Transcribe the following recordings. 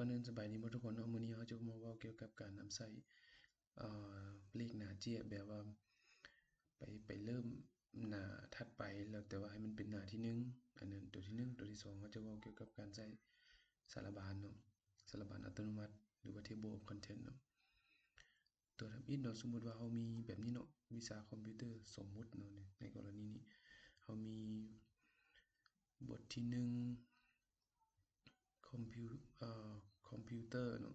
ກ່ອນອື່ນສະບາຍດີໝົດທຸກຄົນເນາະ, ມື້ນີ້ເຮົາຈະມາເວົ້າກ່ຽວກັບການນຳໃຊ້ ເອີ ເລກໜ້າເຈ້ຍ ແບບວ່າໄປ ໄປເລີ່ມໜ້າຖັດໄປ ແລ້ວແຕ່ວ່າໃຫ້ມັນເປັນໜ້າທີໜຶ່ງ ອັນນັ້ນຕົວທີໜຶ່ງ, ຕົວທີສອງ ເຮົາຈະເວົ້າກ່ຽວກັບການໃຊ້ສາລະບານເນາະ, ສາລະບານອັດຕະໂນມັດ ຫຼືວ່າ Table of Content ເນາະ. ຕົວທຳອິດເນາະ, ສົມມຸດວ່າເຮົາມີແບບນີ້ເນາະ, ວິຊາຄອມພິວເຕີ ສົມມຸດເນາະ, ໃນກໍລະນີນີ້ເຮົາມີບົດທີໜຶ່ງ ຄອມພິວ ເອີ ຄອມພິວເຕີເນາະ,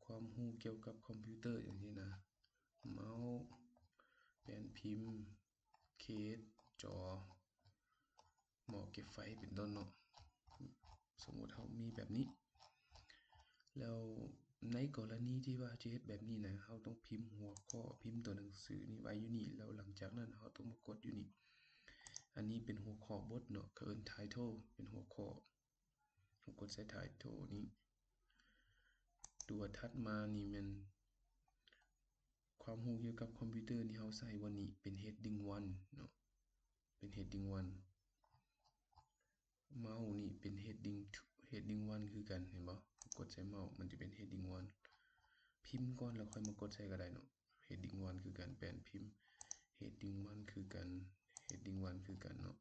ຄວາມຮູ້ກ່ຽວກັບຄອມພິວເຕີ ຢ່າງຊີ້ນະ, ເມົາສ໌ ແປ້ນພິມ ເຄສ ຈໍ ໝໍ້ເກັບໄຟ ເປັນຕົ້ນເນາະ. ສົມມຸດເຮົາມີແບບນີ້ ແລ້ວໃນກໍລະນີທີ່ວ່າເຮົາຈະເຮັດແບບນີ້ນະ, ເຮົາຕ້ອງພິມຫົວຂໍ້, ພິມຕົວໜັງສືນີ້ໄວ້ຢູ່ນີ້, ແລ້ວຫຼັງຈາກນັ້ນເຮົາຕ້ອງມາກົດຢູ່ນີ້. ອັນນີ້ເປັນຫົວຂໍ້ບົດເນາະ, ເຂົາເອີ້ນ title ເປັນຫົວຂໍ້. ເຮົາກົດໃສ່ title ນີ້ ຕົວຖັດມານີ້ແມ່ນຄວາມຮູ້ກ່ຽວກັບຄອມພິວເຕີທີ່ເຮົາໃຊ້ວັນນີ້ ເປັນ heading one ເນາະ, ເປັນ heading one. ເມົາສ໌ນີ້ເປັນ heading two, heading one ຄືກັນ, ເຫັນບໍ່? ກົດໃສ່ເມົາສ໌ ມັນຈະເປັນ heading one. ພິມກ່ອນແລ້ວຄ່ອຍມາກົດໃສ່ກໍໄດ້ເນາະ, heading one ຄືກັນ, ແປ້ນພິມ heading one ຄືກັນ, heading one ຄືກັນເນາະ.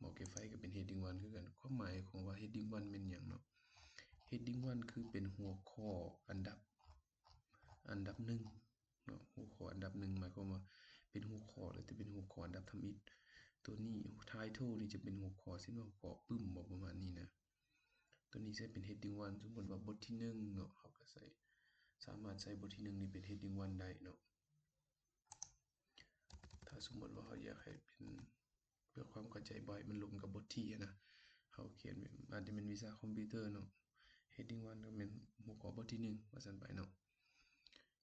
ໝໍ້ເກັບໄຟກໍເປັນ heading one ຄືກັນ. ຄວາມໝາຍຂອງວ່າ heading one ແມ່ນຫຍັງເນາະ? heading one ຄືເປັນຫົວຂໍ້ອັນດັບ ອັນດັບໜຶ່ງເນາະ, ຫົວຂໍ້ອັນດັບໜຶ່ງ ໝາຍຄວາມວ່າເປັນຫົວຂໍ້ ແລ້ວຈະເປັນຫົວຂໍ້ອັນດັບທຳອິດ. ຕົວນີ້ title ນີ້ຈະເປັນຫົວຂໍ້ ເຊັ່ນວ່າ ຫົວຂໍ້ປຶ້ມບໍ ປະມານນີ້ນະ. ຕົວນີ້ໃຊ້ເປັນ heading one. ສົມມຸດວ່າບົດທີໜຶ່ງເນາະ, ເຮົາກໍໃຊ້ ສາມາດໃຊ້ບົດທີໜຶ່ງນີ້ເປັນ heading one ໄດ້ເນາະ. ຖ້າສົມມຸດວ່າເຮົາຢາກໃຫ້ເປັນ ເພື່ອຄວາມເຂົ້າໃຈ ບໍ່ໃຫ້ມັນລົງກັບບົດທີນະ, ເຮົາຂຽນ ອາດຈະແມ່ນວິຊາຄອມພິວເຕີເນາະ, heading one ກໍແມ່ນຫົວຂໍ້ບົດທີໜຶ່ງ ວ່າຊັ້ນໄປເນາະ.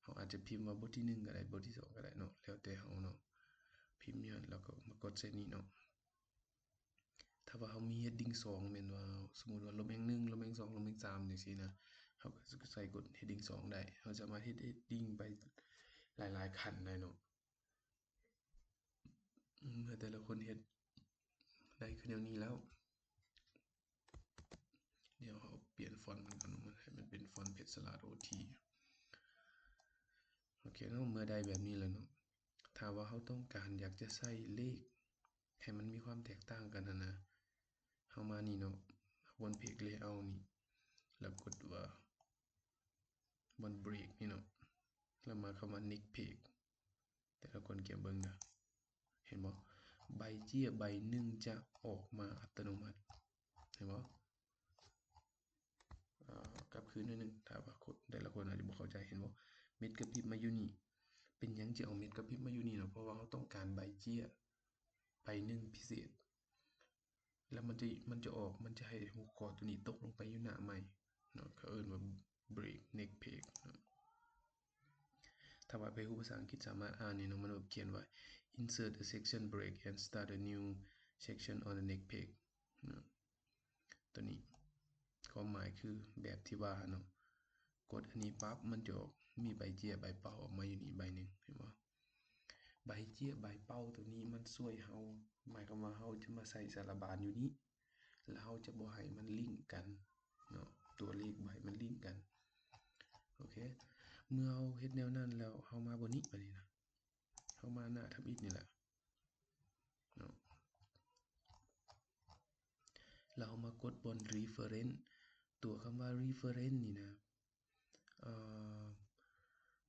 ເຮົາອາດຈະພິມວ່າບົດທີໜຶ່ງກໍໄດ້, ບົດທີສອງກໍໄດ້ເນາະ, ແລ້ວແຕ່ເຮົາເນາະ. ພິມຢູ່ຫັ້ນ ແລ້ວກໍມາກົດໃສ່ນີ້ເນາະ. ຖ້າວ່າເຮົາມີ heading ສອງ ແມ່ນວ່າ ສົມມຸດວ່າລົມແຮງໜຶ່ງ ລົມແຮງສອງ ລົມແຮງສາມ ຈັ່ງຊີ້ນະ, ເຮົາກໍໃສ່ກົດ heading ສອງ ໄດ້. ເຮົາສາມາດເຮັດ heading ໄປຫຼາຍໆຂັ້ນໄດ້ເນາະ. ເມື່ອແຕ່ລະຄົນເຮັດໄດ້ຄືແນວນີ້ແລ້ວ, ດຽວເຮົາປ່ຽນຟອນມັນກ່ອນ, ໃຫ້ມັນເປັນຟອນເພັດສະຫຼາດ ໂອທີ. ໂອເຄເນາະ, ເມື່ອໄດ້ແບບນີ້ແລ້ວເນາະ, ຖ້າວ່າເຮົາຕ້ອງການຢາກຈະໃສ່ເລກໃຫ້ມັນມີຄວາມແຕກຕ່າງກັນຫັ້ນນະ, ເຮົາມານີ້ເນາະ, ບ່ອນ Page Layout ນີ້ ແລ້ວກົດວ່າບ່ອນ Break ນີ້ເນາະ, ແລ້ວມາຄຳວ່າ Next Page. ແຕ່ລະຄົນກຽມເບິ່ງເດີ, ເຫັນບໍ່? ໃບເຈ້ຍໃບໜຶ່ງຈະອອກມາອັດຕະໂນມັດ, ເຫັນບໍ່? ເອີ ກັບຄືນໜ້ອຍໜຶ່ງ, ຖ້າວ່າຄົນ ແຕ່ລະຄົນອາດຈະບໍ່ເຂົ້າໃຈ, ເຫັນບໍ່? ເມັດກະພິບມາຢູ່ນີ້. ເປັນຫຍັງຈຶ່ງເອົາເມັດກະພິບມາຢູ່ນີ້ເນາະ? ເພາະວ່າເຮົາຕ້ອງການໃບເຈ້ຍໃບໜຶ່ງພິເສດ, ແລ້ວມັນຈະ ມັນຈະອອກ ມັນຈະໃຫ້ຫົວຂໍ້ຕົວນີ້ຕົກລົງໄປຢູ່ໜ້າໃໝ່ເນາະ, ເຂົາເອີ້ນວ່າ Break Next Page ເນາະ. ຖ້າວ່າໃຜຮູ້ພາສາອັງກິດສາມາດອ່ານນີ້ເນາະ, ມັນແບບຂຽນວ່າ Insert a section break and start a new section on the next page ເນາະ. ຕົວນີ້ຄວາມໝາຍຄືແບບທີ່ວ່າເນາະ, ກົດອັນນີ້ປັບ ມັນຈະອອກ ມີໃບເຈ້ຍໃບເປົ້າອອກມາຢູ່ນີ້ໃບໜຶ່ງ, ເຫັນບໍ່? ໃບເຈ້ຍໃບເປົ້າຕົວນີ້ມັນຊ່ວຍເຮົາ, ໝາຍຄວາມວ່າເຮົາຈະມາໃສ່ສາລະບານຢູ່ນີ້ ແລ້ວເຮົາຈະບໍ່ໃຫ້ມັນລິ້ງກັນເນາະ, ຕົວເລກບໍ່ໃຫ້ມັນລິ້ງກັນ. ໂອເຄ, ເມື່ອເຮົາເຮັດແນວນັ້ນແລ້ວ ເຮົາມາບ່ອນນີ້ບາດນີ້ນະ, ເຮົາມາໜ້າທຳອິດນີ້ແຫຼະເນາະ, ແລ້ວເຮົາມາກົດບ່ອນ Reference. ຕົວຄຳວ່າ Reference ນີ້ນະ ເອີ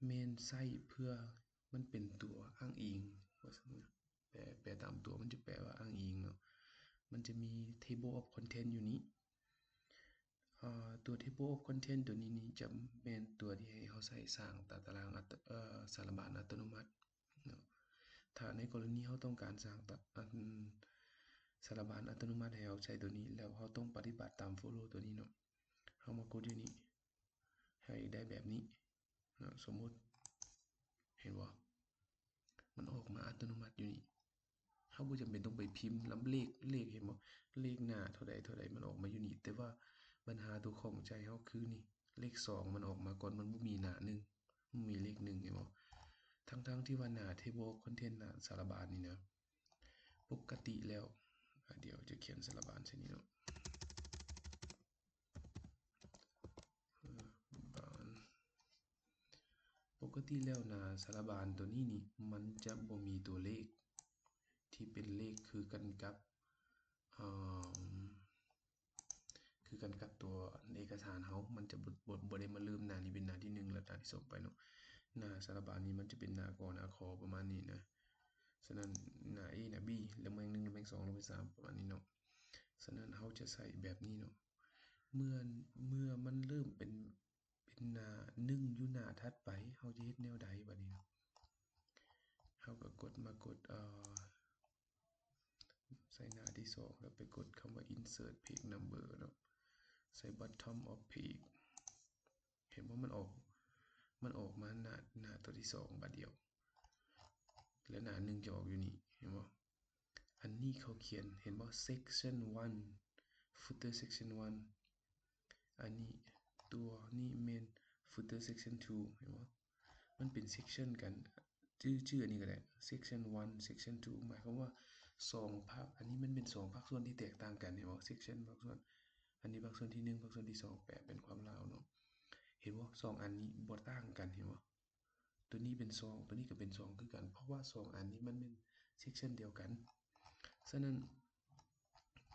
ແມ່ນໃຊ້ເພື່ອ ມັນເປັນຕົວອ້າງອີງ ວ່າຊັ້ນນະ, ແປ ແປຕາມຕົວມັນຈະແປວ່າອ້າງອີງເນາະ. ມັນຈະມີ Table of Content ຢູ່ນີ້, ເອີ ຕົວ Table of Content ຕົວນີ້ນີ້ຈະແມ່ນຕົວທີ່ໃຫ້ເຮົາໃຊ້ສ້າງຕາຕະລາງອັດຕະ ເອີ ສາລະບານອັດຕະໂນມັດເນາະ. ຖ້າໃນກໍລະນີເຮົາຕ້ອງການສ້າງຕາ ອັນ ສາລະບານອັດຕະໂນມັດໃຫ້ເຮົາໃຊ້ຕົວນີ້ ແລ້ວເຮົາຕ້ອງປະຕິບັດຕາມ Follow ຕົວນີ້ເນາະ, ເຮົາມາກົດຢູ່ນີ້ ໃຫ້ໄດ້ແບບນີ້ເນາະ, ສົມມຸດ ເຫັນບໍ່? ມັນອອກມາອັດຕະໂນມັດຢູ່ນີ້, ເຮົາບໍ່ຈຳເປັນຕ້ອງໄປພິມນຳເລກ ເລກ ເຫັນບໍ່? ເລກໜ້າເທົ່າໃດ ເທົ່າໃດ ມັນອອກມາຢູ່ນີ້, ແຕ່ວ່າບັນຫາຕົວຂ້ອງໃຈເຮົາຄືນີ້, ເລກສອງມັນອອກມາກ່ອນ, ມັນບໍ່ມີໜ້າໜຶ່ງ, ມັນມີເລກໜຶ່ງ, ເຫັນບໍ່? ທັງໆທີ່ວ່າໜ້າ Table of Content ໜ້າສາລະບານນີ້ນະ, ປົກກະຕິແລ້ວ ອາ ດຽວຈະຂຽນສາລະບານໃສ່ນີ້ເນາະ. ກະຕິແລ້ວໜ້າສາລະບານໂຕນີ້ນີ້ ມັນຈະບໍ່ມີຕົວເລກທີ່ເປັນເລກຄືກັນກັບ ເອີ່ມ ຄືກັນກັບຕົວເອກະສານເຮົາ ມັນຈະບໍ່ ບໍ່ ບໍ່ໄດ້ມາເລີ່ມໜ້ານີ້ເປັນໜ້າທີໜຶ່ງ ແລະ ໜ້າທີສອງໄປເນາະ. ໜ້າສາລະບານນີ້ມັນຈະເປັນໜ້າ ກ ໜ້າ ຂ ປະມານນີ້ນະ. ສະນັ້ນ ໜ້າ A ໜ້າ B ລະແວງໜຶ່ງ ລະແວງສອງ ລະແວງສາມ ປະມານນີ້ເນາະ. ສະນັ້ນເຮົາຈະໃຊ້ແບບນີ້ເນາະ. ເມື່ອ ເມື່ອມັນເລີ່ມເປັນ ເປັນໜ້າໜຶ່ງຢູ່ໜ້າຖັດໄປ ເຮົາຈະເຮັດແນວໃດບາດນີ້? ເຮົາກໍກົດ ມາກົດ ເອີ່ ໃສ່ໜ້າທີສອງ ແລ້ວໄປກົດຄຳວ່າ insert page number ເນາະ ໃສ່ bottom of page. ເຫັນບໍ່? ມັນອອກ ມັນອອກມາໜ້າ ໜ້າຕົວທີສອງບາດດຽວ ແລະ ໜ້າໜຶ່ງຈະອອກຢູ່ນີ້ ເຫັນບໍ່? ອັນນີ້ເຂົາຂຽນ ເຫັນບໍ່? section one footer section one ອັນນີ້ ຕົວນີ້ແມ່ນ footer section two ເຫັນບໍ່? ມັນເປັນ section ກັນ ຈື່ ຈື່ອັນນີ້ກໍໄດ້ section one section two ໝາຍຄວາມວ່າສອງພາກ ອັນນີ້ມັນເປັນສອງພາກສ່ວນທີ່ແຕກຕ່າງກັນ ເຫັນບໍ່? section ພາກສ່ວນ ອັນນີ້ພາກສ່ວນທີໜຶ່ງ ພາກສ່ວນທີສອງ ແປເປັນຄວາມລາວເນາະ. ເຫັນບໍ່? ສອງອັນນີ້ບໍ່ຕ່າງກັນ ເຫັນບໍ່? ຕົວນີ້ເປັນສອງ ຕົວນີ້ກໍເປັນສອງຄືກັນ ເພາະວ່າສອງອັນນີ້ມັນແມ່ນ section ດຽວກັນ. ສະນັ້ນ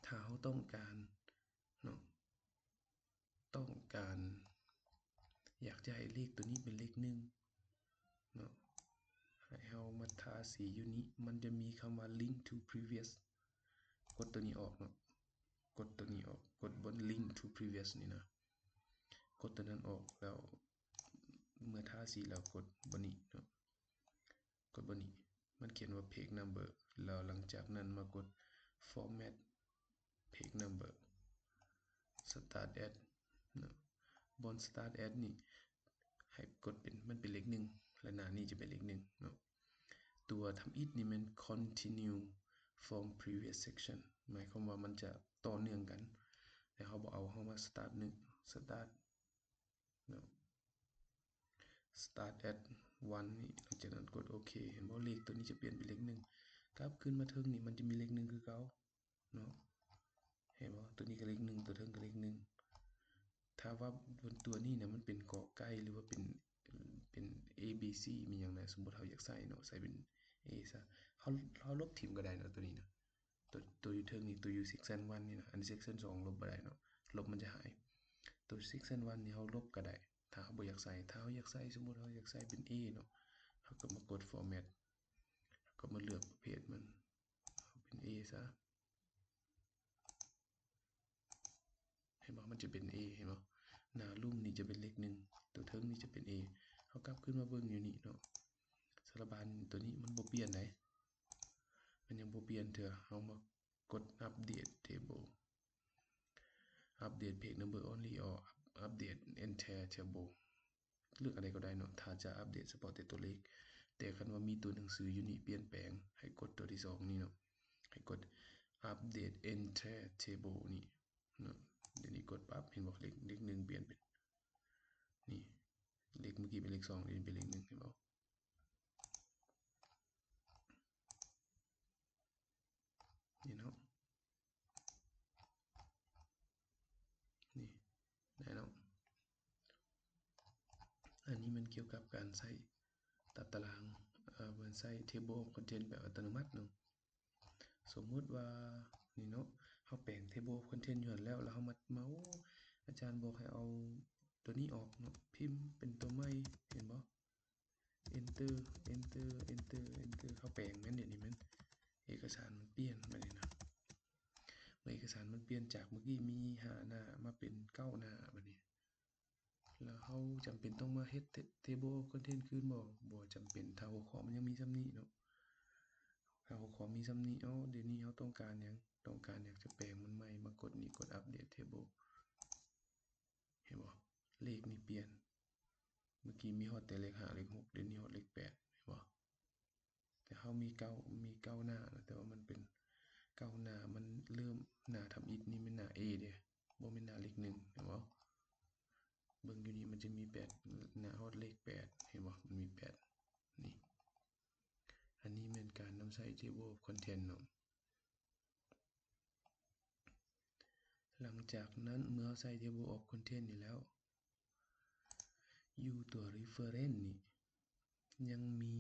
ຖ້າເຮົາຕ້ອງການເນາະ ຕ້ອງການ ຢາກຈະໃຫ້ເລກຕົວນີ້ເປັນເລກໜຶ່ງເນາະ ໃຫ້ເຮົາມາທາສີຢູ່ນີ້ ມັນຈະມີຄຳວ່າ link to previous ກົດຕົວນີ້ອອກເນາະ ກົດຕົວນີ້ອອກ ກົດບ່ອນ link to previous ນີ້ນະ ກົດຕົວນັ້ນອອກ ແລ້ວເມື່ອທາສີແລ້ວກົດບ່ອນນີ້ເນາະ ກົດບ່ອນນີ້ ມັນຂຽນວ່າ page number ແລ້ວຫຼັງຈາກນັ້ນມາກົດ format page number start at ເນາະ ບ່ອນ start at ນີ້ໃຫ້ກົດເປັນ ມັນເປັນເລກໜຶ່ງ ແລະ ໜ້ານີ້ຈະເປັນເລກໜຶ່ງເນາະ. ຕົວທຳອິດນີ້ແມ່ນ continue from previous section ໝາຍຄວາມວ່າມັນຈະຕໍ່ເນື່ອງກັນ ແຕ່ເຮົາບໍ່ເອົາ ເຮົາມາ start ໜຶ່ງ start ເນາະ start at one ນີ້ ຫຼັງຈາກນັ້ນກົດໂອເຄ ເຫັນບໍ່? ເລກຕົວນີ້ຈະປ່ຽນເປັນເລກໜຶ່ງ ກັບຄືນມາເທິງນີ້ ມັນຈະມີເລກໜຶ່ງຄືເກົ່າເນາະ ເຫັນບໍ່? ຕົວນີ້ກໍເລກໜຶ່ງ ຕົວເທິງກໍເລກໜຶ່ງ. ຖ້າວ່າຕົວນີ້ນະ ມັນເປັນກອໄກ່ ຫຼືວ່າເປັນ ເປັນ A B C ມີຫຍັງນະ ສົມມຸດເຮົາຢາກໃສ່ເນາະ ໃສ່ເປັນ A ຊະ ເຮົາ ເຮົາລົບຖິ້ມກໍໄດ້ເນາະ ຕົວນີ້ນະ. ຕົວ ຕົວຢູ່ເທິງນີ້ ຕົວຢູ່ section one ນີ້ນະ ອັນ section two ລົບບໍ່ໄດ້ເນາະ ລົບມັນຈະຫາຍ. ຕົວ section one ນີ້ເຮົາລົບກໍໄດ້ ຖ້າເຮົາບໍ່ຢາກໃສ່ ຖ້າເຮົາຢາກໃສ່ ສົມມຸດເຮົາຢາກໃສ່ເປັນ A ເນາະ ເຮົາກໍມາກົດ format ເຮົາກໍມາເລືອກປະເພດມັນ ເອົາເປັນ A ຊະ. ເຫັນບໍ່? ມັນຈະເປັນ A ເຫັນບໍ່? ໜ້າລຸ່ມນີ້ຈະເປັນເລກໜຶ່ງ ຕົວເທິງນີ້ຈະເປັນ A. ເຮົາກັບຄືນມາເບິ່ງຢູ່ນີ້ເນາະ ສາລະບານຕົວນີ້ມັນບໍ່ປ່ຽນໃດ ມັນຍັງບໍ່ປ່ຽນເທື່ອ. ເຮົາມາກົດ update table update page number only or update entire table ເລືອກອັນໃດກໍໄດ້ເນາະ ຖ້າຈະອັບເດດສະເພາະແຕ່ຕົວເລກ. ແຕ່ຄັນວ່າມີຕົວໜັງສືຢູ່ນີ້ປ່ຽນແປງ ໃຫ້ກົດຕົວທີສອງນີ້ເນາະ ໃຫ້ກົດ update entire table ນີ້ເນາະ. ດຽວນີ້ກົດປັບ ເຫັນບໍ່? ເລກ ເລກໜຶ່ງປ່ຽນເປັນ ນີ້ ເລກເມື່ອກີ້ເປັນເລກສອງ ດຽວນີ້ເປັນເລກໜຶ່ງ ເຫັນບໍ່? ນີ້ເນາະ ນີ້ໄດ້ເນາະ. ອັນນີ້ແມ່ນກ່ຽວກັບການໃຊ້ຕາຕະລາງ ເອີ ເພິ່ນໃຊ້ table of content ແບບອັດຕະໂນມັດເນາະ. ສົມມຸດວ່ານີ້ເນາະ ເຮົາແປງ table of content ຢູ່ຫັ້ນແລ້ວ ແລ້ວເຮົາມາ ມາ ໂອ້ ອາຈານບອກໃຫ້ເອົາຕົວນີ້ອອກເນາະ ພິມເປັນຕົວໃໝ່ ເຫັນບໍ່? enter enter enter enter ເຮົາແປງແມ່ນ ດຽວນີ້ແມ່ນເອກະສານມັນປ່ຽນບາດນີ້ນະ. ເມື່ອເອກະສານມັນປ່ຽນຈາກເມື່ອກີ້ມີຫ້າໜ້າມາເປັນເກົ້າໜ້າບາດນີ້ ແລ້ວເຮົາຈຳເປັນຕ້ອງມາເຮັດ table of content ຄືນບໍ່? ບໍ່ຈຳເປັນ ຖ້າຫົວຂໍ້ມັນຍັງມີຊ່ຳນີ້ເນາະ ຖ້າຫົວຂໍ້ມີຊ່ຳນີ້. ເອົ້າ ດຽວນີ້ເຮົາຕ້ອງການຫຍັງ? ຕ້ອງການຢາກຈະແປງມັນໃໝ່ ມາກົດນີ້ ກົດ update table ເຫັນບໍ່? ເລກນີ້ປ່ຽນ ເມື່ອກີ້ມີຮອດແຕ່ເລກຫ້າ ເລກຫົກ ດຽວນີ້ຮອດເລກແປດ ເຫັນບໍ່? ແຕ່ເຮົາມີເກົ້າ ມີເກົ້າໜ້ານະ ແຕ່ວ່າມັນເປັນເກົ້າໜ້າ ມັນເລີ່ມ ໜ້າທຳອິດນີ້ແມ່ນໜ້າ A ເດ້ ບໍ່ແມ່ນໜ້າເລກໜຶ່ງ ເຫັນບໍ່? ເບິ່ງຢູ່ນີ້ ມັນຈະມີແປດ ໜ້າຮອດເລກແປດ ເຫັນບໍ່? ມັນມີແປດ ນີ້ ອັນນີ້ແມ່ນການນຳໃຊ້ table of content ເນາະ. ຫຼັງຈາກນັ້ນ ເມື່ອເຮົາໃສ່ table of content ນີ້ແລ້ວ ຢູ່ຕົວ reference ນີ້ ຍັງມີ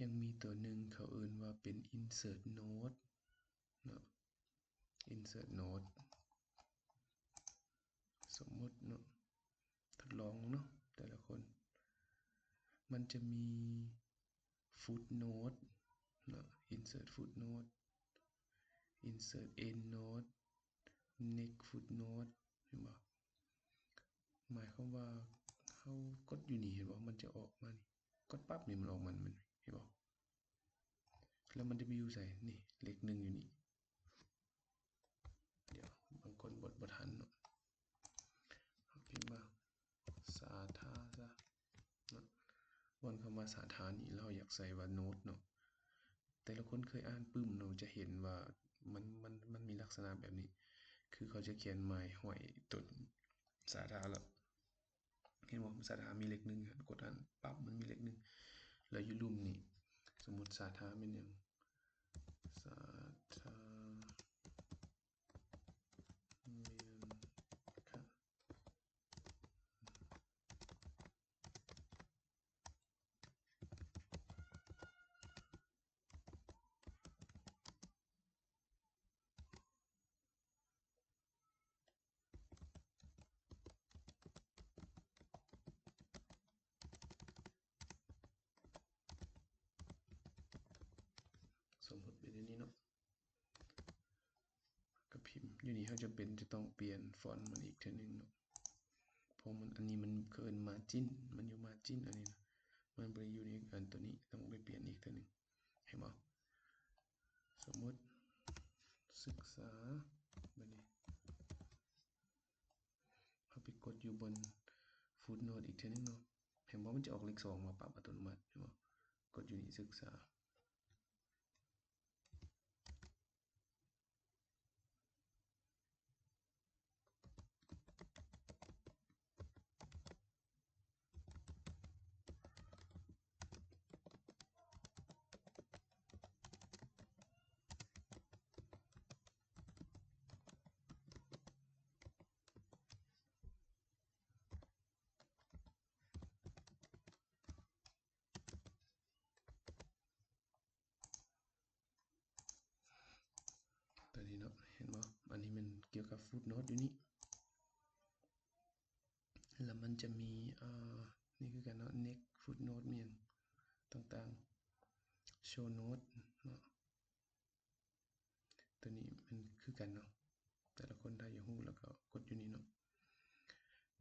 ຍັງມີຕົວໜຶ່ງເຂົາເອີ້ນວ່າເປັນ insert note ເນາະ insert note ສົມມຸດເນາະ ທົດລອງເນາະ ແຕ່ລະຄົນ ມັນຈະມີ footnote ເນາະ insert footnote insert endnote next footnote ເຫັນບໍ່? ໝາຍຄວາມວ່າເຮົາກົດຢູ່ນີ້ ເຫັນບໍ່? ມັນຈະອອກມານີ້ ກົດປັບນີ້ ມັນອອກມາ ມັນ ເຫັນບໍ່? ແລ້ວມັນຈະໄປຢູ່ໃສ? ນີ້ ເລກໜຶ່ງຢູ່ນີ້. ດຽວ ບາງຄົນບົດບໍ່ທັນເນາະ ເຮົາພິມວ່າ ສາທາ ຊະເນາະ ບ່ອນຄຳວ່າສາທານີ້ ແລ້ວເຮົາຢາກໃສ່ວ່າໂນດເນາະ. ແຕ່ລະຄົນເຄີຍອ່ານປຶ້ມເນາະ ຈະເຫັນວ່າມັນ ມັນ ມັນມີລັກສະນະແບບນີ້ ຄືເຂົາຈະຂຽນໝາຍຫ້ອຍຕົນສາທາລະ ເຫັນບໍ່? ສາທາມີເລກໜຶ່ງ ກົດອັນປັບ ມັນມີເລກໜຶ່ງ ແລ້ວຢູ່ລຸ່ມນີ້ ສົມມຸດສາທາແມ່ນຫຍັງ? ສາທາ ແມ່ນຄະ ສົມມຸດເປັນແນວນີ້ເນາະ ກະພິມ ຢູ່ນີ້ເຮົາຈຳເປັນຈະຕ້ອງປ່ຽນຟອນມັນອີກເທື່ອໜຶ່ງເນາະ ເພາະມັນ ອັນນີ້ມັນເອີ້ນມາຈິນ ມັນຢູ່ມາຈິນ ອັນນີ້ນະ ມັນບໍ່ໄດ້ຢູ່ໃນອັນໂຕນີ້ ຕ້ອງໄປປ່ຽນອີກເທື່ອໜຶ່ງ ເຫັນບໍ່? ສົມມຸດສຶກສາ ບາດນີ້ ເຮົາໄປກົດຢູ່ບ່ອນຟຸດໂນດອີກເທື່ອໜຶ່ງເນາະ ເຫັນບໍ່ ມັນຈະອອກເລກສອງມາປັບອັດຕະໂນມັດ ເຫັນບໍ່ ກົດຢູ່ນີ້ສຶກສາ. ຕົວນີ້ເນາະ ເຫັນບໍ່ ອັນນີ້ແມ່ນກ່ຽວກັບຟຸດໂນດຢູ່ນີ້ ແລ້ວມັນຈະມີ ເອີ ນີ້ຄືກັນເນາະ ເນັກ ຟຸດໂນດ ມີຫຍັງຕ່າງໆ ໂຊໂນດເນາະ ຕົວນີ້ແມ່ນຄືກັນເນາະ ແຕ່ລະຄົນຖ້າຢາກຮູ້ແລ້ວກໍກົດຢູ່ນີ້ເນາະ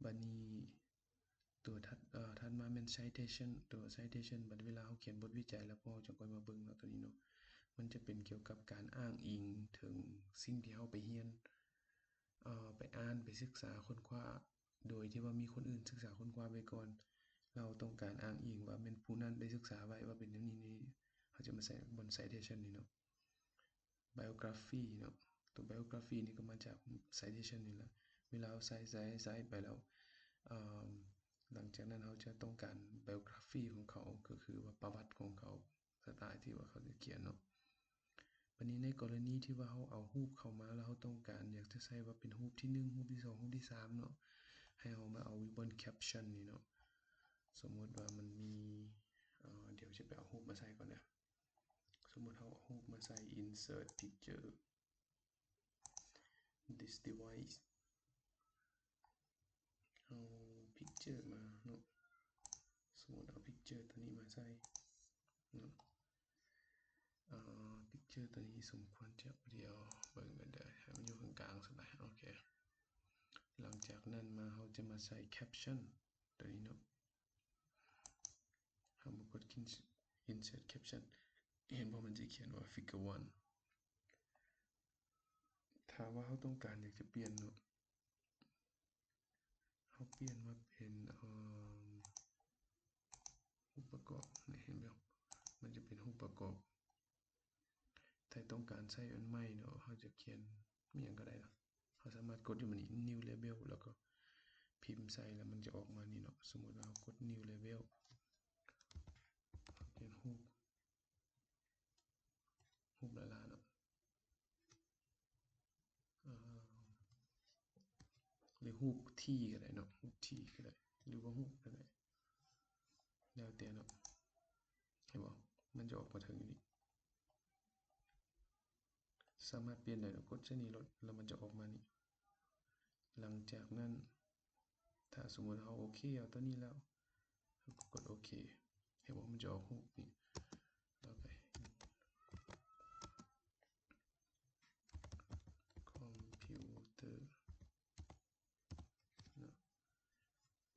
ບາດນີ້ ຕົວຖັດ ເອີ ຖັດມາແມ່ນໄຊເທຊັນ ຕົວໄຊເທຊັນ ບັດເວລາເຮົາຂຽນບົດວິໄຈແລ້ວ ພວກເຮົາຈະຄ່ອຍມາເບິ່ງເນາະ ຕົວນີ້ເນາະ ມັນຈະເປັນກ່ຽວກັບການອ້າງອີງເຖິງສິ່ງທີ່ເຮົາໄປຮຽນ ເອີ ໄປອ່ານ ໄປສຶກສາຄົ້ນຄວ້າ ໂດຍທີ່ວ່າມີຄົນອື່ນສຶກສາຄົ້ນຄວ້າໄປກ່ອນ ແລ້ວເຮົາຕ້ອງການອ້າງອີງວ່າແມ່ນຜູ້ນັ້ນໄດ້ສຶກສາໄວ້ວ່າເປັນແນວນີ້ ເຮົາຈະມາໃສ່ບ່ອນໄຊເທຊັນນີ້ເນາະ. ໄບໂອກຣາຟີເນາະ ຕົວໄບໂອກຣາຟີນີ້ກໍມາຈາກໄຊເທຊັນນີ້ແຫຼະ ເວລາເຮົາໃສ່ ໃສ່ ໃສ່ໄປແລ້ວ ເອີ ຫຼັງຈາກນັ້ນເຮົາຈະຕ້ອງການໄບໂອກຣາຟີຂອງເຂົາ ກໍຄືວ່າປະຫວັດຂອງເຂົາ ສະໄຕທີ່ວ່າເຂົາຈະຂຽນເນາະ ບາດນີ້ໃນກໍລະນີທີ່ວ່າເຮົາເອົາຮູບເຂົ້າມາແລ້ວ ເຮົາຕ້ອງການຢາກຈະໃສ່ວ່າເປັນຮູບທີໜຶ່ງ ຮູບທີສອງ ຮູບທີສາມເນາະ ໃຫ້ເຮົາມາເອົາຢູ່ບ່ອນແຄັບຊັນນີ້ເນາະ ສົມມຸດວ່າມັນມີ ເອີ ດຽວຈະໄປເອົາຮູບມາໃສ່ກ່ອນເດີ. ສົມມຸດເຮົາເອົາຮູບມາໃສ່ insert picture this device ເອົາພິກເຈີມາເນາະ ສົມມຸດເອົາພິກເຈີຕົວນີ້ມາໃສ່ເນາະ ເອີ ພິກເຈີຕົວນີ້ສົມຄວນຈະ ດຽວເບິ່ງກັນເດີ ໃຫ້ມັນຢູ່ກາງໆ ຊັ້ນນະ ໂອເຄ ຫຼັງຈາກນັ້ນມາເຮົາຈະມາໃສ່ແຄັບຊັນຕົວນີ້ເນາະ ເຮົາມາກົດ insert caption ເຫັນບໍ່ ມັນຈະຂຽນວ່າ figure one ຖ້າວ່າເຮົາຕ້ອງການຢາກຈະປ່ຽນເນາະ ເຮົາປ່ຽນມາເປັນ ເອີ ຮູບປະກອບ ນີ້ເຫັນບໍ່ ມັນຈະເປັນຮູບປະກອບ ຖ້າຕ້ອງການໃຊ້ອັນໃໝ່ເນາະ ເຮົາຈະຂຽນມີຫຍັງກໍໄດ້ເນາະ ເຮົາສາມາດກົດຢູ່ໝ່ອງນີ້ new label ແລ້ວກໍພິມໃສ່ ແລ້ວມັນຈະອອກມານີ້ເນາະ ສົມມຸດວ່າເຮົາກົດ new label ເຮົາຂຽນຮູບ ຮູບລາລາເນາະ ເອີ ຫຼືຮູບ T ກໍໄດ້ເນາະ ຮູບ T ກໍໄດ້ ຫຼືວ່າຮູບກໍໄດ້ ແລ້ວແຕ່ເນາະ ເຫັນບໍ່? ມັນຈະອອກມາເທິງຢູ່ນີ້ ສາມາດປ່ຽນໄດ້ເນາະ ກົດໃສ່ນີ້ໂລດ ແລ້ວມັນຈະອອກມານີ້. ຫຼັງຈາກນັ້ນ ຖ້າສົມມຸດເຮົາໂອເຄເອົາຕົວນີ້ແລ້ວ ເຮົາກໍກົດໂອເຄ ເຫັນບໍ່? ມັນຈະອອກຮູບນີ້ ແລ້ວໄປ ຄອມພິວເຕີເນາະ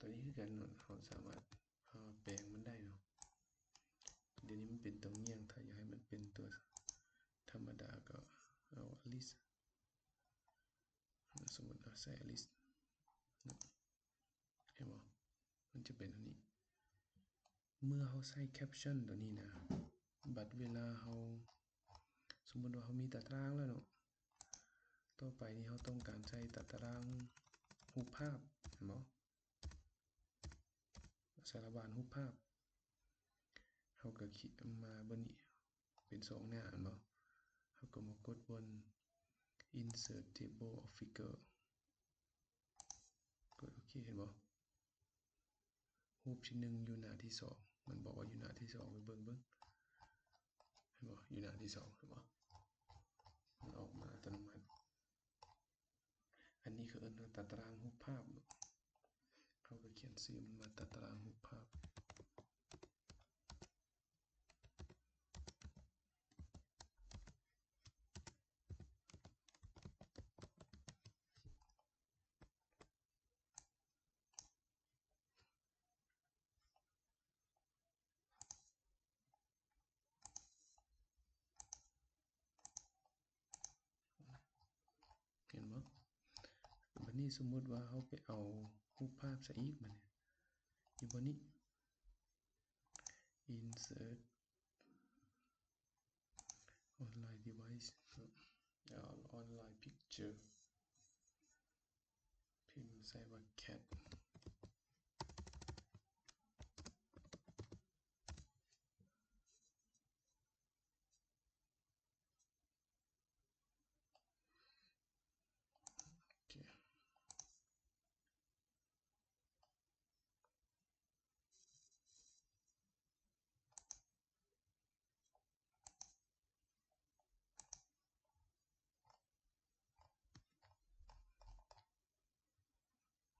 ຕົວນີ້ຄືກັນເນາະ ເຮົາສາມາດ ເຮົາແປງມັນໄດ້ເນາະ. ດຽວນີ້ມັນເປັນຕົວງຽງ ຖ້າຢາກໃຫ້ມັນເປັນຕົວທຳມະດາກໍເອົາ Alice ສົມມຸດເອົາໃສ່ Alice ເນາະ ເຫັນບໍ່? ມັນຈະເປັນອັນນີ້ ເມື່ອເຮົາໃສ່ caption ຕົວນີ້ນະ ບັດເວລາເຮົາ ສົມມຸດວ່າເຮົາມີຕາຕະລາງແລ້ວເນາະ ຕໍ່ໄປນີ້ເຮົາຕ້ອງການໃສ່ຕາຕະລາງຮູບພາບ ເຫັນບໍ່? ສາລະບານຮູບພາບ ເຮົາກໍຄລິກມາບ່ອນນີ້ ເປັນສອງໜ້າ ເຫັນບໍ່? ເຮົາກໍມາກົດບ່ອນ Insert Table of Figure ກົດໂອເຄ ເຫັນບໍ່? ຮູບທີໜຶ່ງຢູ່ໜ້າທີສອງ ມັນບອກວ່າຢູ່ໜ້າທີສອງ ໄປເບິ່ງເບິ່ງ ເຫັນບໍ່? ຢູ່ໜ້າທີສອງ ເຫັນບໍ່? ມັນອອກມາອັດຕະໂນມັດ. ອັນນີ້ເຂົາເອີ້ນວ່າຕາຕະລາງຮູບພາບເນາະ ເຮົາກໍຂຽນຊື່ມັນວ່າຕາຕະລາງຮູບພາບ. ເຫັນບໍ່? ບັດນີ້ສົມມຸດວ່າເຮົາໄປເອົາຮູບພາບໃສ່ອີກ ບັດນີ້ຢູ່ບ່ອນນີ້ Insert Online Device ເນາະ Online Picture ພິມໃສ່ວ່າ cat.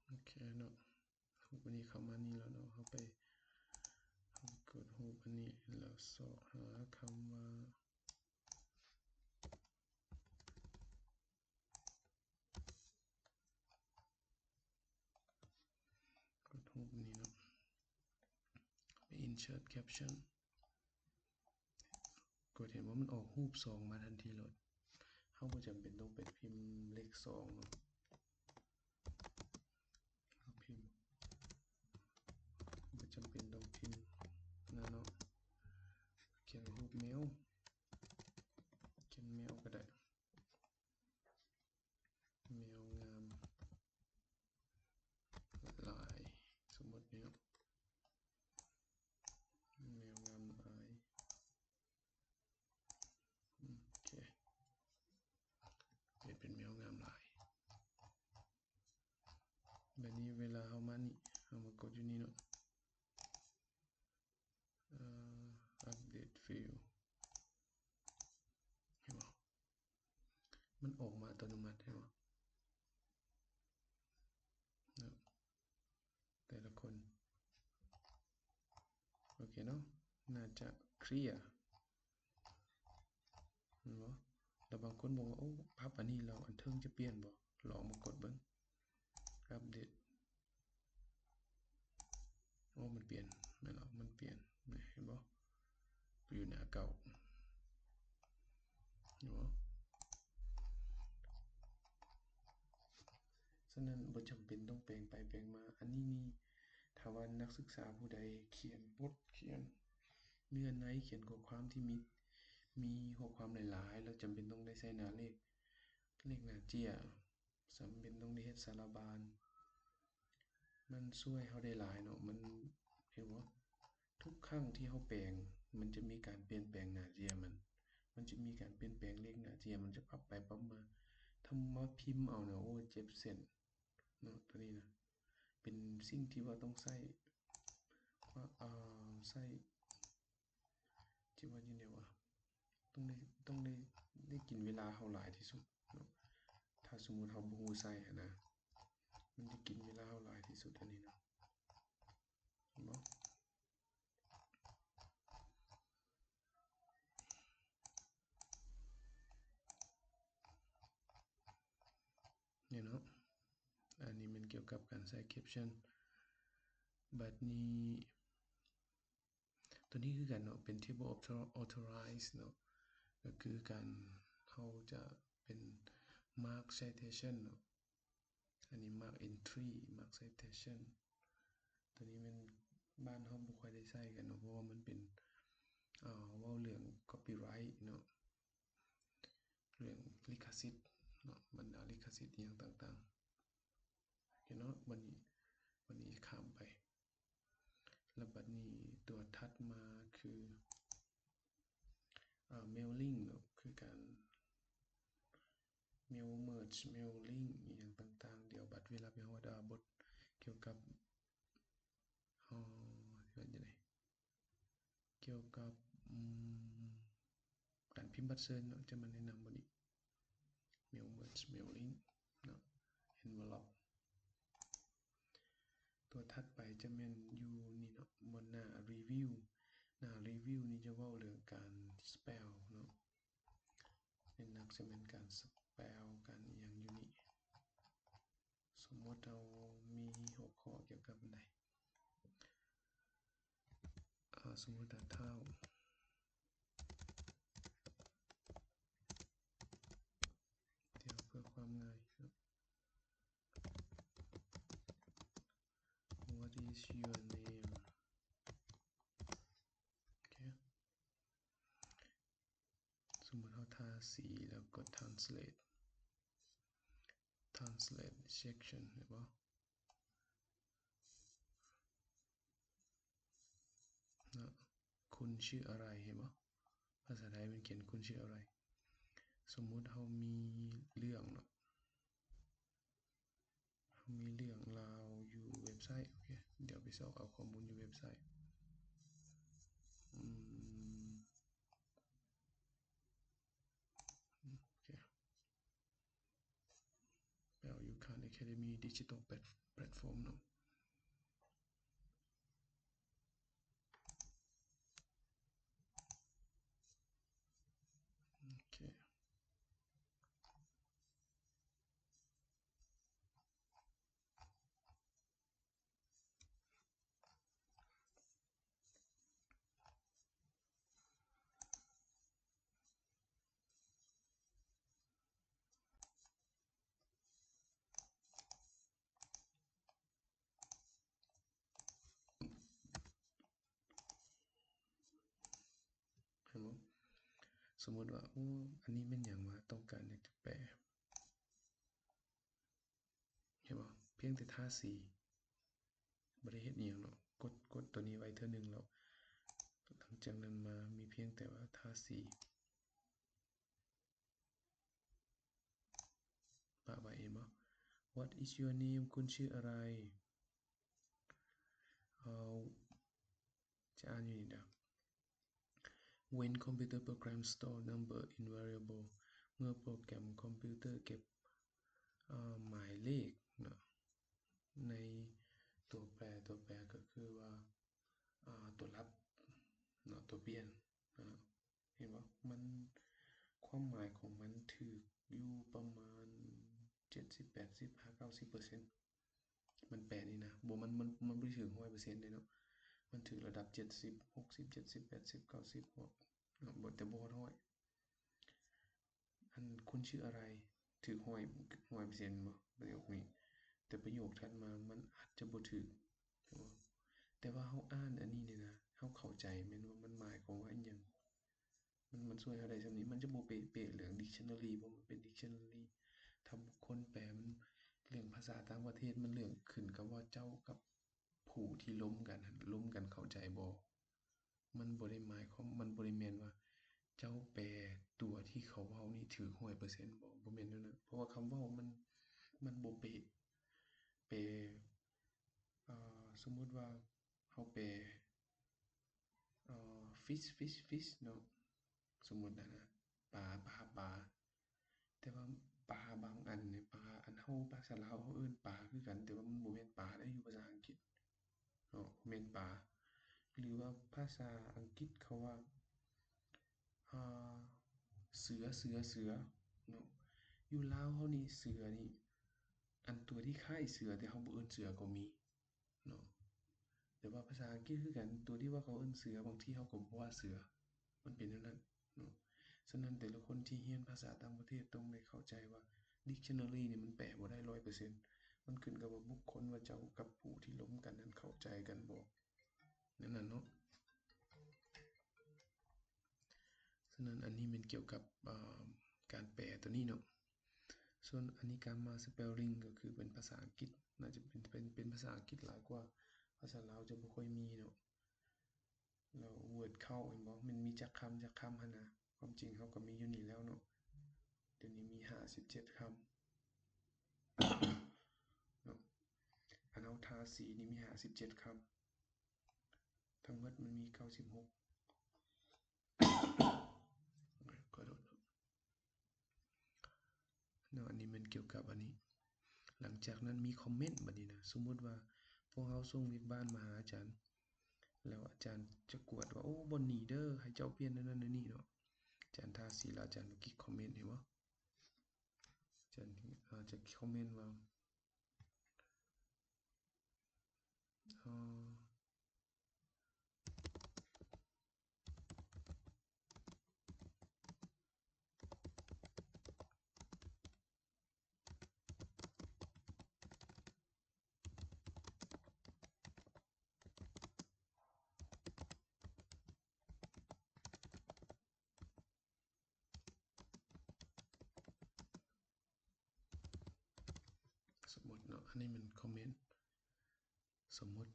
ໂອເຄ ໂອເຄເນາະ ຮູບອັນນີ້ເຂົ້າມານີ້ແລ້ວເນາະ ເຮົາໄປ ເຮົາກົດຮູບອັນນີ້ ແລ້ວຊອກຫາຄຳວ່າ ກົດຮູບອັນນີ້ເນາະ Insert Caption ກົດ ເຫັນບໍ່ ມັນອອກຮູບສອງມາທັນທີໂລດ ເຮົາບໍ່ຈຳເປັນຕ້ອງໄປພິມເລກສອງເນາະ ເຮົາພິມ ບໍ່ຈຳເປັນຕ້ອງພິມນະເນາະ ຂຽນຮູບແມວ ຂຽນແມວກໍໄດ້ ແມວງາມຫຼາຍ ສົມມຸດນີ້ເນາະ ແມວງາມຫຼາຍ ໂອເຄ ເປັນ ເປັນແມວງາມຫຼາຍ ບາດນີ້ເວລາເຮົາມານີ້ ເຮົາມາກົດຢູ່ນີ້ເນາະ ເອີ update field ເຫັນບໍ່? ມັນອອກມາອັດຕະໂນມັດ ເຫັນບໍ່? ເນາະ ແຕ່ລະຄົນ ໂອເຄເນາະ ໜ້າຈະເຄລຍ ເຫັນບໍ່? ແລ້ວບາງຄົນບອກວ່າ ໂອ້ ປັບອັນນີ້ແລ້ວອັນເທິງຈະປ່ຽນບໍ່? ລອງມາກົດເບິ່ງ update ໂອ້ ມັນປ່ຽນ ແມ່ນລະ ມັນປ່ຽນ ນີ້ ເຫັນບໍ່? ຢູ່ໜ້າເກົ່າ ເຫັນບໍ່? ສະນັ້ນ ບໍ່ຈຳເປັນຕ້ອງແປງໄປແປງມາ ອັນນີ້ນີ້ ຖ້າວ່ານັກສຶກສາຜູ້ໃດຂຽນບົດ ຂຽນເນື້ອໃນ ຂຽນຂໍ້ຄວາມທີ່ມີ ມີຂໍ້ຄວາມຫຼາຍໆ ແລ້ວຈຳເປັນຕ້ອງໄດ້ໃຊ້ໜ້າເລກ ເລກໜ້າເຈ້ຍ ຈຳເປັນຕ້ອງໄດ້ເຮັດສາລະບານ ມັນຊ່ວຍເຮົາໄດ້ຫຼາຍເນາະ ມັນ ເຫັນບໍ່? ທຸກຄັ້ງທີ່ເຮົາແປງ ມັນຈະມີການປ່ຽນແປງໜ້າເຈ້ຍມັນ ມັນຈະມີການປ່ຽນແປງເລກໜ້າເຈ້ຍ ມັນຈະປັບໄປປັບມາ ຖ້າມາພິມເອົານະ ໂອ້ ເຈັບເສັ້ນເນາະ ໂຕນີ້ນະ ເປັນສິ່ງທີ່ວ່າຕ້ອງໃຊ້ ວ່າ ເອີ ໃຊ້ ທີ່ວ່າຢູ່ໃນວ່າ ຕ້ອງໄດ້ ຕ້ອງໄດ້ ໄດ້ກິນເວລາເຮົາຫຼາຍທີ່ສຸດເນາະ. ຖ້າສົມມຸດເຮົາບໍ່ຮູ້ໃຊ້ຫັ້ນນະ ມັນຈະກິນເວລາເຮົາຫຼາຍທີ່ສຸດ ອັນນີ້ນະ ເຫັນບໍ່? ນີ້ເນາະ ອັນນີ້ແມ່ນກ່ຽວກັບການໃຊ້ caption. ບັດນີ້ ຕົວນີ້ຄືກັນເນາະ ເປັນ table of author- authorize ເນາະ ກໍຄືການ ເຮົາຈະເປັນ mark citation ເນາະ. ອັນນີ້ mark entry mark citation ຕົວນີ້ແມ່ນບ້ານເຮົາບໍ່ຄ່ອຍໄດ້ໃຊ້ກັນເນາະ ເພາະວ່າມັນເປັນ ເອີ ເວົ້າເລື່ອງ copyright ເນາະ ເລື່ອງລິຂະສິດເນາະ ບັນດາລິຂະສິດອີ່ຫຍັງຕ່າງໆ ໂອເຄເນາະ. ບັດນີ້ ບັດນີ້ຂ້າມໄປ ແລ້ວບັດນີ້ຕົວຖັດມາຄື ເອີ mailing ເນາະ ຄືການ mail merge mail link ອີ່ຫຍັງຕ່າງໆ. ດຽວບັດເວລາໄປຮອດ ເອີ ບົດກ່ຽວກັບ ເອີ ຊິວ່າຈັ່ງໃດ ກ່ຽວກັບ ອືມ ການພິມບັດເຊີນເນາະ ຈະມາແນະນຳບ່ອນນີ້ mail merge mail link ເນາະ envelope. ຕົວຖັດໄປຈະແມ່ນຢູ່ນີ້ເນາະ ບ່ອນໜ້າ review. ໜ້າ review ນີ້ຈະເວົ້າເລື່ອງການ spell ເນາະ ເປັນຫຼັກຈະແມ່ນການ spell ການອີ່ຫຍັງຢູ່ນີ້. ສົມມຸດເຮົາມີຫົວຂໍ້ກ່ຽວກັບອັນໃດ ເອີ ສົມມຸດວ່າທ້າວ ດຽວເພື່ອຄວາມງ່າຍເນາະ What is your name? ໂອເຄ ສົມມຸດເຮົາທາສີແລ້ວກົດ translate translate section ເຫັນບໍ່ເນາະ? ຄຸນຊື່ອະໄລ ເຫັນບໍ່? ພາສາໄທມັນຂຽນຄຸນຊື່ອະໄລ. ສົມມຸດເຮົາມີເລື່ອງເນາະ ເຮົາມີເລື່ອງລາວຢູ່ເວັບໄຊ. ໂອເຄ ດຽວໄປຊອກເອົາຂໍ້ມູນຢູ່ເວັບໄຊ. ອືມ ໂອເຄ ແປວ່າຢູ່ Khan Academy Digital Plat- Platform ເນາະ. ໂອເຄ ເຫັນບໍ່? ສົມມຸດວ່າ ໂອ້ ອັນນີ້ແມ່ນຫຍັງວະ? ຕ້ອງການຢາກຈະແປ. ເຫັນບໍ່? ພຽງແຕ່ທາສີ ບໍ່ໄດ້ເຮັດອີ່ຫຍັງເນາະ. ກົດ ກົດຕົວນີ້ໄວ້ເທື່ອໜຶ່ງແລ້ວ ຫຼັງຈາກນັ້ນມາມີພຽງແຕ່ວ່າທາສີ ປະໄວ້. ເຫັນບໍ່? What is your name? ຄຸນຊື່ອະໄລ? ເຮົາຈະອ່ານຢູ່ນີ້ເດີ. When computer program store number in variable ເມື່ອໂປຣແກຣມຄອມພິວເຕີເກັບ ເອີ ໝາຍເລກເນາະ ໃນຕົວແປ, ຕົວແປກໍຄືວ່າ ເອີ ຕົວລັບເນາະ, ຕົວປ່ຽນເນາະ. ເຫັນບໍ່? ມັນ ຄວາມໝາຍຂອງມັນຖືກຢູ່ປະມານເຈັດສິບ ແປດສິບ ຫາ ເກົ້າສິບເປີເຊັນ. ມັນແປນີ້ນະ ບໍ່ ມັນ ມັນ ມັນບໍ່ໄດ້ຖືກຮ້ອຍເປີເຊັນເດ້ເນາະ, ມັນຖືກລະດັບເຈັດສິບ ຫົກສິບ ເຈັດສິບ ແປດສິບ ເກົ້າສິບ ເນາະ ບໍ່ ແຕ່ບໍ່ຮອດຮ້ອຍ. ອັນ ຄຸນຊື່ອະໄລ ຖືກຮ້ອຍ ຮ້ອຍເປີເຊັນບໍ່ ປະໂຫຍກນີ້, ແຕ່ປະໂຫຍກຖັດມາມັນອາດຈະບໍ່ຖືກ. ແຕ່ວ່າເຮົາອ່ານອັນນີ້ນີ້ນະ ເຮົາເຂົ້າໃຈແມ່ນວ່າມັນໝາຍຄວາມວ່າອີ່ຫຍັງ. ມັນ ມັນຊ່ວຍເຮົາໄດ້ສ່ຳນີ້. ມັນຈະບໍ່ເປະໆເລື່ອງ dictionary ເພາະມັນເປັນ dictionary. ຖ້າບຸກຄົນແປ ມັນ ເລື່ອງພາສາຕ່າງປະເທດ ມັນເລື່ອງຂຶ້ນກັບວ່າເຈົ້າກັບຜູ້ທີ່ລົມກັນຫັ້ນ ລົມກັນເຂົ້າໃຈບໍ່. ມັນບໍ່ໄດ້ໝາຍຄວາມ ມັນບໍ່ໄດ້ແມ່ນວ່າເຈົ້າແປຕົວທີ່ເຂົາເວົ້ານີ້ຖືກຮ້ອຍເປີເຊັນບໍ່, ບໍ່ແມ່ນແນວນັ້ນ. ເພາະວ່າຄຳເວົ້າມັນ ມັນບໍ່ເປະ. ແປ ເອີ ສົມມຸດວ່າ ເຮົາແປ fish fish fish ເນາະ ສົມມຸດນະ ປາ ປາ ປາ ແຕ່ວ່າປາບາງອັນນີ້ ປາ ອັນເຮົາ ພາສາລາວເຮົາເອີ້ນປາຄືກັນ ແຕ່ວ່າມັນບໍ່ແມ່ນປາເດ້ ຢູ່ພາສາອັງກິດເນາະ ບໍ່ແມ່ນປາ ຫຼືວ່າພາສາອັງກິດເຂົາວ່າ ອ່າ ເສືອ ເສືອ ເສືອເນາະ ຢູ່ລາວເຮົານີ້ ເສືອນີ້ ອັນຕົວທີ່ຄ້າຍເສືອ ແຕ່ເຮົາບໍ່ເອີ້ນເສືອກໍມີ ເນາະ ແຕ່ວ່າພາສາອັງກິດຄືກັນ ຕົວທີ່ວ່າເຂົາເອີ້ນເສືອ ບາງທີເຮົາກໍບໍ່ວ່າເສືອ ມັນເປັນແນວນັ້ນເນາະ. ສະນັ້ນ ແຕ່ລະຄົນທີ່ຮຽນພາສາຕ່າງປະເທດຕ້ອງໄດ້ເຂົ້າໃຈວ່າ dictionary ນີ້ມັນແປບໍ່ໄດ້ຮ້ອຍເປີເຊັນ ມັນຂຶ້ນກັບວ່າບຸກຄົນວ່າເຈົ້າກັບຜູ້ທີ່ລົມກັນນັ້ນເຂົ້າໃຈກັນບໍ່ ແນວນັ້ນເນາະ. ສະນັ້ນ ອັນນີ້ແມ່ນກ່ຽວກັບ ເອີ ການແປຕົວນີ້ເນາະ. ສ່ວນອັນນີ້ grammar spelling ກໍຄືເປັນພາສາອັງກິດ ໜ້າຈະເປັນ ເປັນ ເປັນພາສາອັງກິດຫຼາຍກວ່າ ພາສາລາວຈະບໍ່ຄ່ອຍມີເນາະ. ແລ້ວ word count ເຫັນບໍ່ ມັນມີຈັກຄຳ ຈັກຄຳຫັ້ນນະ ຄວາມຈິງເຮົາກໍມີຢູ່ນີ້ແລ້ວເນາະ. ດຽວນີ້ມີຫ້າສິບເຈັດຄຳເນາະ ອັນເຮົາທາສີນີ້ມີຫ້າສິບເຈັດຄຳ ທັງໝົດມັນມີເກົ້າສິບຫົກ ຂໍໂທດເນາະ. ອັນນີ້ແມ່ນກ່ຽວກັບອັນນີ້. ຫຼັງຈາກນັ້ນມີຄອມເມັນບັດນີ້ນະ. ສົມມຸດວ່າພວກເຮົາສົ່ງວຽກບ້ານມາຫາອາຈານ ແລ້ວອາຈານຈະກວດວ່າ ໂອ້ ບ່ອນນີ້ເດີ ໃຫ້ເຈົ້າປ່ຽນແນວນັ້ນແນວນີ້ເນາະ. ອາຈານທາສີແລ້ວອາຈານກໍຄລິກຄອມເມັນ ເຫັນບໍ່? ອາຈານ ອາ ຈະຄອມເມັນວ່າ ເອີ ສົມມຸດເນາະ ອັນນີ້ແມ່ນຄອມເມັນ ສົມມຸດ.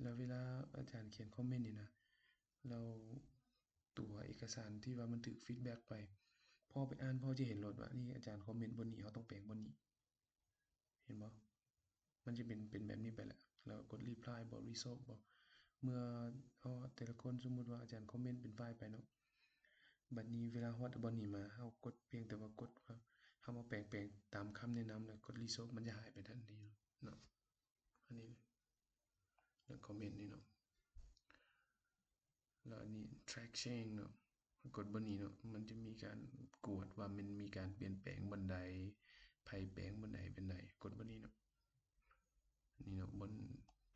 ແລ້ວເວລາອາຈານຂຽນຄອມເມັນນີ້ນະ ແລ້ວຕົວເອກະສານທີ່ວ່າມັນຖືກ feedback ໄປ ພໍໄປອ່ານ ພໍຈະເຫັນໂລດວ່າ ນີ້ອາຈານຄອມເມັນບ່ອນນີ້ ເຮົາຕ້ອງແປງບ່ອນນີ້ ເຫັນບໍ່? ມັນຈະເປັນ ເປັນແບບນີ້ໄປແຫຼະ ແລ້ວກົດ reply ບໍ resolve ບໍ ເມື່ອ ເຮົາ ແຕ່ລະຄົນ ສົມມຸດວ່າອາຈານຄອມເມັນເປັນຝ່າຍໄປເນາະ ບັດນີ້ເວລາຮອດບ່ອນນີ້ມາ ເຮົາກົດ ພຽງແຕ່ວ່າກົດວ່າ ເຮົາມາແປງ ແປງຕາມຄຳແນະນຳ ແລ້ວກົດ resolve ມັນຈະຫາຍໄປທັນທີເນາະ. ອັນນີ້ ເລື່ອງຄອມເມັນນີ້ເນາະ ແລ້ວອັນນີ້ track change ເນາະ ກົດບ່ອນນີ້ເນາະ ມັນຈະມີການກວດວ່າມັນມີການປ່ຽນແປງບ່ອນໃດ ໃຜແປງບ່ອນໃດເປັນໃດ ກົດບ່ອນນີ້ເນາະ. ນີ້ເນາະ ບ່ອນ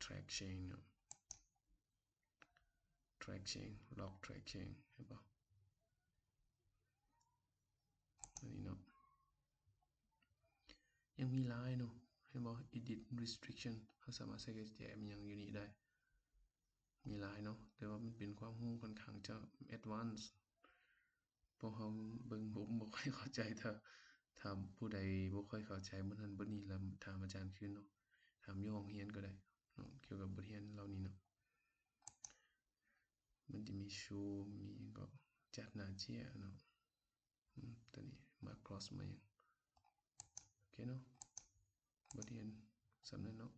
track change ເນາະ track change log track change ເຫັນບໍ່? ອັນນີ້ເນາະ ຍັງມີຫຼາຍເນາະ ເຫັນບໍ່? edit restriction ເຮົາສາມາດໃສ່ກະແຈ ມີຫຍັງຢູ່ນີ້ໄດ້ ມີຫຼາຍເນາະ ແຕ່ວ່າມັນເປັນຄວາມຮູ້ຂ້ອນຂ້າງຈະ advance ພວກເຮົາເບິ່ງ ບໍ່ ບໍ່ຄ່ອຍເຂົ້າໃຈ ຖ້າ ຖ້າຜູ້ໃດບໍ່ຄ່ອຍເຂົ້າໃຈບ່ອນນັ້ນບ່ອນນີ້ ລະຖາມອາຈານຄືນເນາະ ຖາມຢູ່ຫ້ອງຮຽນກໍໄດ້ເນາະ ກ່ຽວກັບບົດຮຽນເຫຼົ່ານີ້ເນາະ. ມັນຈະມີ show ມີຫຍັງກໍ judge ໜ້າເຈ້ຍເນາະ ອືມ ຕົວນີ້ macros ມາຫຍັງ ໂອເຄເນາະ ບົດຮຽນສ່ຳນັ້ນເນາະ.